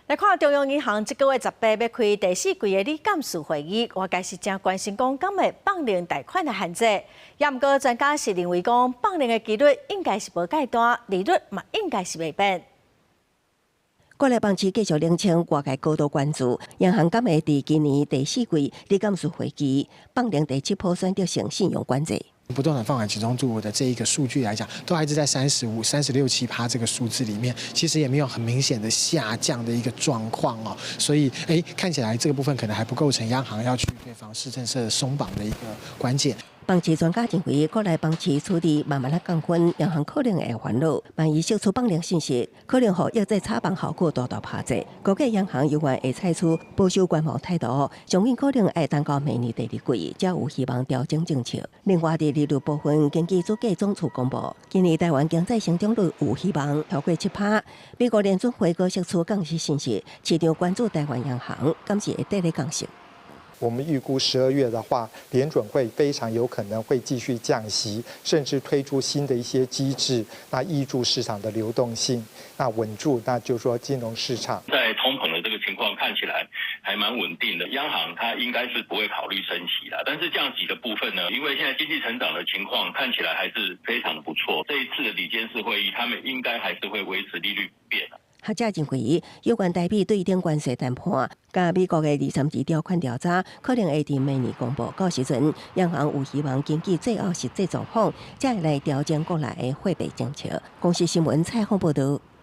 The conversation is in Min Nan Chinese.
來看中央銀行這個月18欲開第四季的理監事會議，外界是誠關心講敢會放寬貸款的限制。也毋過專家是認為講放寬的機率應該是無蓋大，利率嘛應該是袂變。國內房市繼續冷清，外界高度關注。央行敢會佇今年第四季理監事會議放寬第七波選擇性信用管制。不動產放款集中度的這一個數據來講，都還是在35、36、7趴這個數字裡面，其實也沒有很明顯的下降的一個狀況哦。所以，看起來這個部分可能還不構成央行要去對房市政策鬆綁的一個關鍵。房市專家認為，國內房市處理慢慢仔降溫，央行可能會煩惱。萬一釋出放寬信息，可能予抑制炒房效果大大拍折。估計央行猶原會採取保守觀望態度，上緊可能愛等到明年第二季，才有希望調整政策。另外，佇利率部分，根據主計總處公布，今年台灣經濟成長率有希望超過7趴。美國聯準會閣釋出降息信息，市場關注台灣央行敢是會綴咧降息。我們預估12月的話，聯準會非常有可能會繼續降息，甚至推出新的一些機制，那挹注市場的流動性，那穩住，那就是說金融市場。在通膨的這個情況看起來還蠻穩定的，央行它應該是不會考慮升息啦。但是降息的部分呢，因為現在經濟成長的情況看起來還是非常的不錯。這一次的理監事會議，他們應該還是會維持利率不變。學者認為，有關台美對等關稅談判，佮美國的二三級條款調查，可能會佇明年公布。到時陣，央行有希望根據最後實際狀況，才會來調整國內的貨幣政策。公視新聞採訪報導。